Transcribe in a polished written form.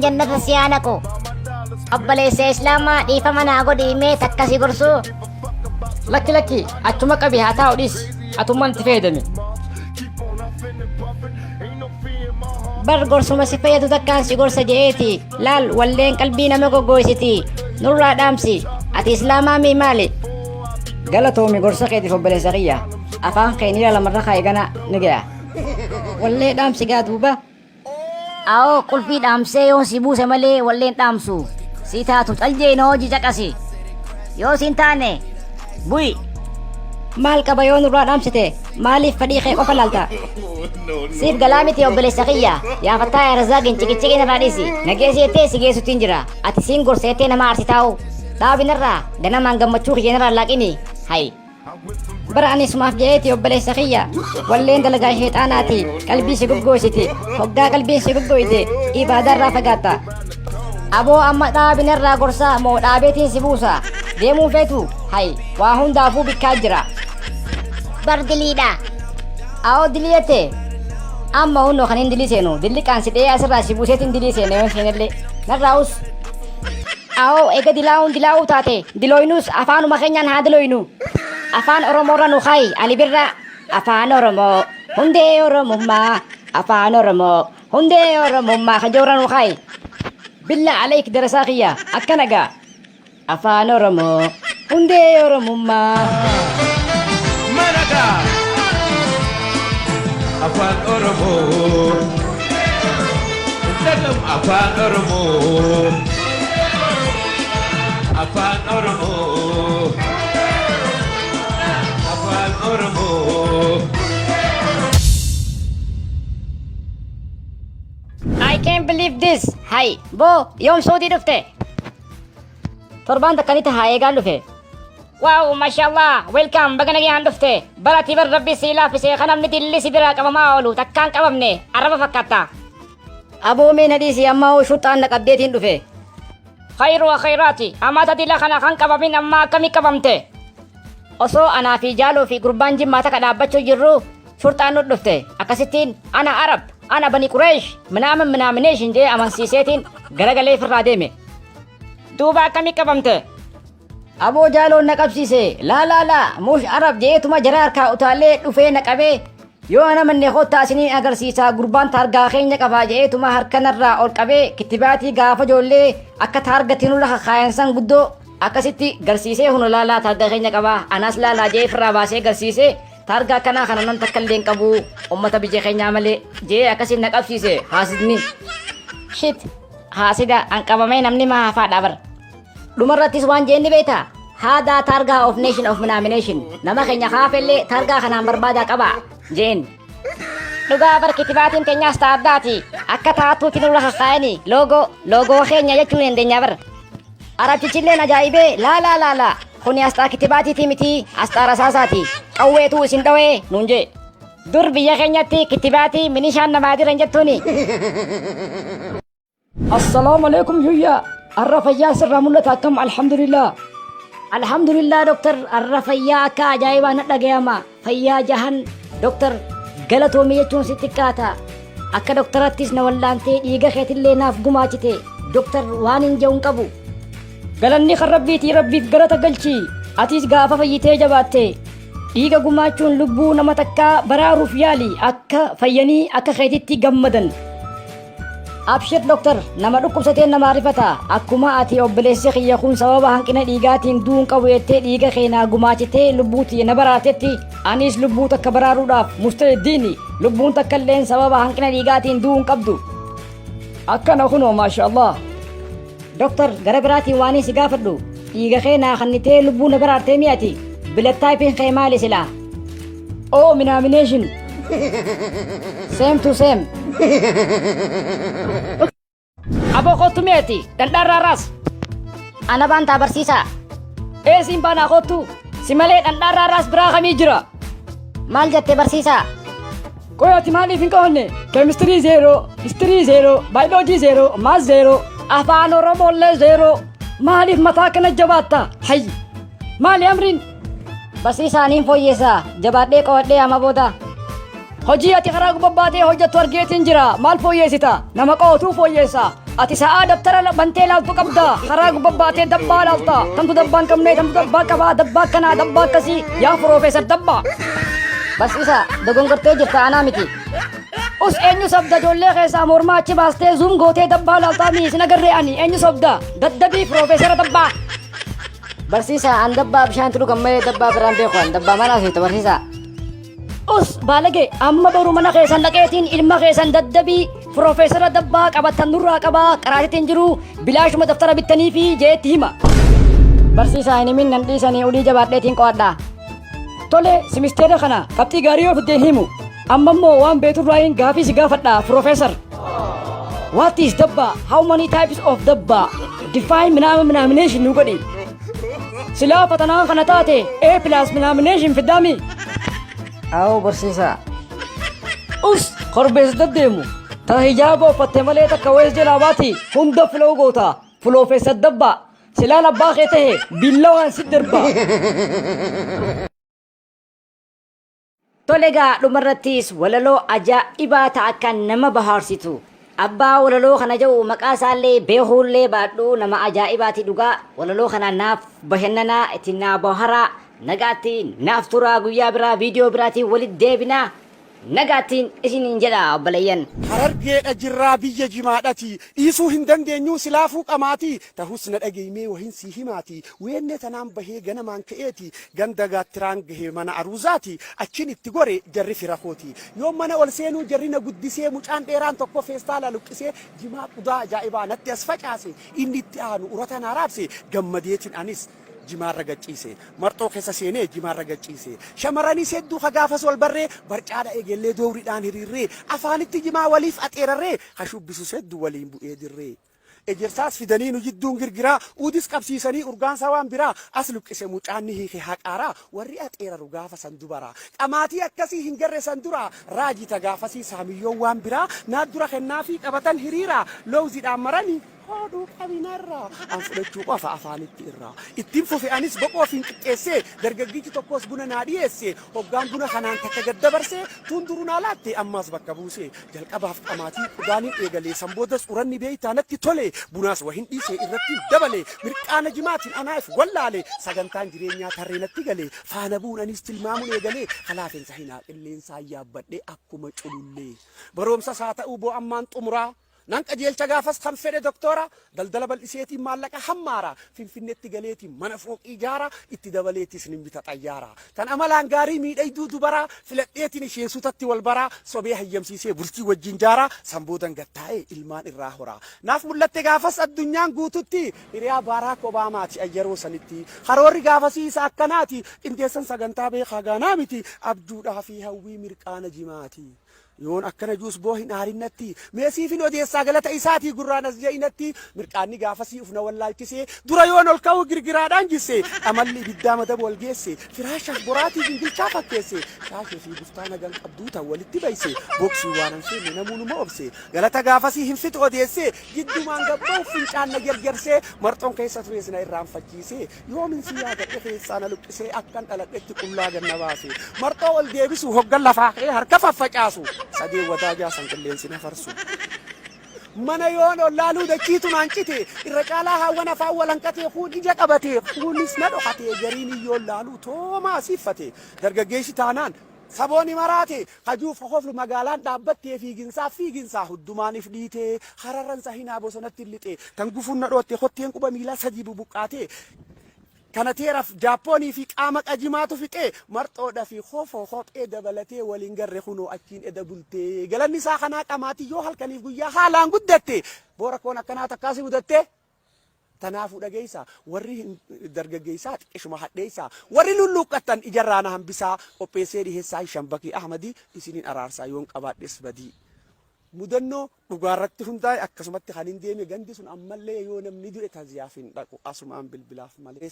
jannata si haa naqu. Obboleessa Islaamaa dhiifama naa godhi mee takka si gorsuu. Lakki lakki achuma qabi haa taa'u dhiisi atummaan itti fayyadami. Bar gorsuma si fayyadu takkaan si gorsa je'eeti. Laal walleen qalbii nama goggooysiti. Nurraa dhaamsi. Ati Islaamaa mii maali? Galatoomi gorsa keetiif obboleessa kiyya. Afaan kee ni lamarra kaa'i gana ni gaya. Wallee dhaamsi gaa duuba. Awoo qulfii dhaamsee yoon si buuse malee walleen dhaamsu. Si taatu caljee na hojii caqasi. Yoo siin taane bu'i. Maal qaba yoo nurraa dhaamsite maaliif fedhii kee qofa laalta? Siif galaa miti obboleessa kiyya. Yaa fattaa yaa razzaaqin ciqiciqii narraa dhiisi. Na geessi jettee si geessuttiin jira. Ati siin gorsa jettee nama aarsitaa'u. Dhaabi narraa ganamaan gammachuu kiyya narraa laaqini. Hay. Bara ani sumaaf je'eeti obboleessa kiyya. Walleen dalagaa sheexaanaati. Qalbii si goggooysiti. Hoggaa qalbiin si goggooyte ibaadaarraa fagaatta. Aboo amma dhaabi narraa gorsaa moo dhaabeetiin si buusa. Deemuun feetu hay waa hundaafuu bikkaa jira. Bar diliidha. Awoo dilii jette. Amma hunnoo kan hin dilii seenu dilliqaan si dhee asirraa si buuseetiin dilii seene yoon seenellee. Narraa us. Awoo eega dilaa'uun dilaa'uu taate dilooynus afaanuma keenyaan haa dilooynu. Afaan Oromoorra nu kaayi Ali Birraa. Afaan Oromoo hundee Oromummaa. Afaan Oromoo hundee Oromummaa kajoorra nu kaayi. Billa aleek darasaa kiyya akkana gaa. Afaan Oromoo hundee Oromummaa. Maraga Afaan Oromoo Dadam Afaan Oromoo Afaan Oromoo Afaan Oromoo I can't believe this. Hay, boo, yoom Saudii dhufte? Torbaan takka ni tahaa eegaan dhufe. Wow, mashallah, welcome, baga nagayaan dhufte. Barati bar rabbi sii laaffise kan namni dilli si biraa qabamaa oolu takkaan qabamne arraba fakkaata. Aboo mee na dhiisi amma hoo shurxaan na qabdeetiin dhufe. Khayru wa khayraati, amata dila kana kan qabamin amma akkami qabamte? Osoo anaa fi jaaloo fi gurbaan jimmaa takka dhaabbachuu jirru shurxaan nu dhufte. Akkasittiin ana Arab, ana Bani Qureesh, minaamin minaamineeshin jee amansiiseetiin garagalee firraa deeme. Duuba akkami qabamte? Aboo jaaloon na qabsiise. Laa laa laa mush Arab jeetuma jara harkaa utaalee dhufee na qabee yoo ana manne kottaa isiniin agarsiisa gurbaan taargaa keenya qabaa jeetuma harka narraa ol qabee kittibaatii gaafa ijoollee akka taargatti nurra kakkaayan san guddoo akkasitti garsiisee huna laalaa taargaa keenya qabaa anaas laalaa jee firraa baasee garsiisee taargaa akkanaa kana nan takka illee hin qabu ummata biyya keenyaa malee jee akkasiin na qabsiise haasidni. Shit, haasida an qabamee namni maa hafaadha bar. Dhumarrattis waan jeen ni beektaa? Haadaa taargaa of nation of nomination. Nama keenya kaafellee taargaa kanaan barbaadaa qaba jeen. Dhugaa bar kitibaatiin teenyaas ta'a addaati. Akka taatuutti nurra kakkaa'anii loogoo loogoo keenya jechuu ni dandeenya bar. Arabtichilleen ajaa'ibee laa laa laa laa kuni asxaa kitibaatiiti miti asxaa rasaasaati qawweetu isin dhawee nuun jee. Dur biyya keenyatti kitibaatii minishaan namaa diran jettuuni. Assalaamu alaikum yuyyaa. Har'a fayyaan sirraa mul'ata akkam alhamdulillah. Alhamdulillah doktar har'a fayyaa akka ajaa'ibaa na dhagayama. Fayyaa jahan doktar galatoomi jechuun si xiqqaata. Akka doktarattis na wallaantee dhiiga keetillee naaf gumaachite. Doktar waan hin jedhu hin qabu. Galanni kan rabbiitii rabbiif galata galchi. Atis gaafa fayyitee jabaatte. Dhiiga gumaachuun lubbuu nama takkaa baraaruuf yaali akka fayyanii akka keetitti gammadan. Abshir doktar nama dhukkubsateen nama rifata akkuma ati obboleessi kiyya kun sababa hanqina dhiigaatiin du'uun qabu jettee dhiiga kee naa gumaachitee lubbuu tiyya na baraartetti anis lubbuu takka baraaruudhaaf mustahiddiini lubbuun takka illeen sababa hanqina dhiigaatiin du'uun qabdu. Akkana kunoo maashaallah. Doktar gara biraatiin waan si gaafadhu dhiiga kee naa kannitee lubbuu na baraartee mi'ati blood typeiin kee maali silaa? Oh minaamination. Same to same. Aboo kottu mi'ati dhandhaarraa raas. Ana baantaa barsiisaa. Ee siin baanaa kottu si malee dhandhaarraa raas biraa kamii jira. Maal jette barsiisaa? Qoy ati maaliif hin qo'anne? Keemistirii zero, history zero, baayoloojii zero, maths zero, afaan Oromoollee zero. Maaliif mataa kana jabaatta? Hayyi! Maali amriin? Barsiisaa niin fooyyessa jabaadhee qo'adhee amma booda. Hojii ati karaa gubbaatee hojjettu argeetiin jira. Maal fooyyeessita? Nama qo'atuu fooyyeessa. Ati sa'aa dabtara bantee laaltu qabda. Karaa gubbaa baatee dabbaa laalta. Tamtu dabbaa hin qabne, tamtu dabbaa qabaa, dabbaa akkanaa, dabbaa akkasii. Yaa Piroofeesar Dabbaa. Barsiisaa, dogongortee jirta anaa miti. Us eenyu sobda ijoollee keessaa mormaa achi baastee zuum gootee dabbaa laaltaa mii sin agarree ani eenyu sobda daddabii Piroofeesara Dabbaa. Barsiisaa, an dabbaa bishaantu dhugan malee dabbaa biraan beeku an dabbaa mana asirta barsiisaa. Us baalage amma boru mana keessan dhaqeetiin ilma keessan daddabii Piroofeesara Dabbaa qabattan nurraa qabaa qaraatiitiin jiru bilaashuma daftara bittanii fi jeetti hima. Barsiisaa hin himin nan dhiisanii ulii jabaadheetiin qo'adha. Tole simisteera kana qabxii gaarii yoo fiddeen himu. Amma immoo waan beeturraayin gaafii si gaafadha Piroofeesar. What is dabba? How many types of dabba? Define minaamin minaamination nu godhi. Silaa fatanaan kana taate A plus minaamination fiddaami. Awoo barsiisaa. Us korbeessa deddeemu. Ta hijaaba uffatte malee takka wees jalaa baati hunda filoo goota. Fuloofeessa dabba. Silaan abbaa kee tahe billawaan si darba. Tole egaa dhumarrattis walaloo ajaa'ibaa ta'a kan nama bohaarsitu. Abbaa walaloo kana jedhu maqaa isaallee beekuullee baadhu nama ajaa'ibaati dhugaa walaloo kana naaf bashannanaa itti naa boharaa nagaatti naaf turaa guyyaa biraa viidiyoo biraatiin walitti deebinaa nagaattiin isiniin jedha obboleeyyan. Harargeedha jirraa biyya jimaadhati dhiisuu hin dandeenyuu silaafuu qamaati tahus na dhageyi mee wahin sii himaati weennee tanaan bahee ganamaan ka'eeti ganda gaattiraan gahe mana aruuzaati achin itti gore jarri fira kooti yoon mana ol seenuu jarri na guddisee mucaan dheeraan tokko feestaala luqqisee jimaa qudaa ajaa'ibaa natti as facaase inni itti aanu urata naa raabse gammadeetin anis jimaarra gad ciise. Marxoo keessa seenee jimaarra gad ciise. Shamarranis hedduu ka gaafas wal barree barcaadha eegellee doowridhaan hiriirree afaanitti jimaa waliif axeerarree ka shubbisus hedduu waliin bu'ee dirree. Ejersaas fidanii nu jidduun girgiraa uudis qabsiisanii urgaansaa waan biraa as luqqise mucaan ni hiike haqaaraa warri axeeraru gaafa san dubaraa. Qamaatii akkasii hin garre san duraa raajii ta gaafasii saamiyyoon waan biraa naat dura kennaafii qabatan hiriiraa loowzidhaan maranii Haadhoo qabi narraa. An fudhachuu qofa afaanitti irraa. Ittin fufe anis boqoo ofiin qixxeessee dargaggichi tokkos buna naa dhiyeesse. Hoggaan buna kanaan takka gad dabarse tuun duruu naa laatte ammaas bakka buuse. Jalqabaaf qamaatii qudaanin eegale san boodas uranni beeytaa natti tole. Bunaas wahin dhiise irrattin dabale. Mirqaana jimaatiin anaa if wallaale. Sagantaan jireenyaa tarree natti gale. Faana bu'uun anis tilmaamun eegale. Kalaafensa hinaa qilleensaan yaabbadhe akkuma culullee. Baroomsas haa ta'uu boo ammaan xumuraa. Nan qajeelcha gaafas kan fedhe doktoora, daldala bal'iseetiin maallaqa hammaara, Finfinnetti galeetiin mana fooqii ijaara, itti dabaleetis nin bita xayyaara. Tan amalaan gaarii miidhayduu dubaraa, filadheetiin isheen suutatti wal baraa, sobee hayyamsiisee bultii wajjin jaara, san boodan gad taa'ee ilmaan irraa hora. Naaf mul'atte gaafas addunyaan guututti, hiriyaa Baaraak Obaamaati an yeroo sanitti. Karoorri gaafasii isa akkanaati, qindeessan sagantaa beekaa gaanaa miti, abjuudhaa fi hawwii mirqaana jimaati. Yoon akkana juus boo hin aarin natti Mee siifin odeessaa galata isaatii gurraan as ja'i natti Mirqaanni gaafasii uf na wallaalchisee Dura yoon ol ka'u girgiraadhaan jisse Amalli ibiddaa madaba wal geesse Firaashaaf boraatii gingilchaa fakkeesse Shaashee fi guftaa nagan qabduu tan walitti bayse Boksii waanan feenne namuu numa obse Galata gaafasii hin fixu odeessee Jiddumaan gad bahuuf fincaan na jarjarsee Marxoon keessa tures na irraanfachiisee Yoomin si yaadadhe keessaa na luqqisee akkan dhaladhetti qullaa gad na baase. Marxoo ol deebisu hoggan lafaa ka'ee harka faffacaasu sadeen wadaajaa san qilleensi na farsu. Mana yoon ol laaluu dachiitu naan cite irra caalaa haawwan afaan wal hanqatee kuun ija qabate kuunis na dhokate gariin yoon laaluu toomaa siffate dargaggeessi taanaan Sabooni maraate, kajuuf ka koflu magaalaan dhaabbattee fiiginsaaf fiiginsaa huddumaan if dhiitee hararran sahinaa bosonatti lixe tan gufuun na dhootte kotteen quba miilaa sadii bubuqqaatee kana teeraf jaappoonii fi qaama qajimaatu fixee marxoodha fi kofoo kophee dabalatee waliin garre kunoo achiin eda bultee galanni isaa kanaa qamaatii yoo halkaniif guyyaa haalaan guddatte boo rakkoon akkanaa takkaa si mudattee Tanaafuu dhageessaa, warri hin dargaggeessaa xiqqishuma hadheessaa, warri lulluuqqattan ijarraa na hambisaa, qopheessee dhiheessaa Shambakii Ahmadii isinin araarsaa yoon qabaadhes badii. Mudannoo dhugaarratti hundaa'e akkasumatti kan hin deeme gandi sun ammallee yoo namni du'e taziyaaf hin dhaqu asumaan bilbilaaf malee.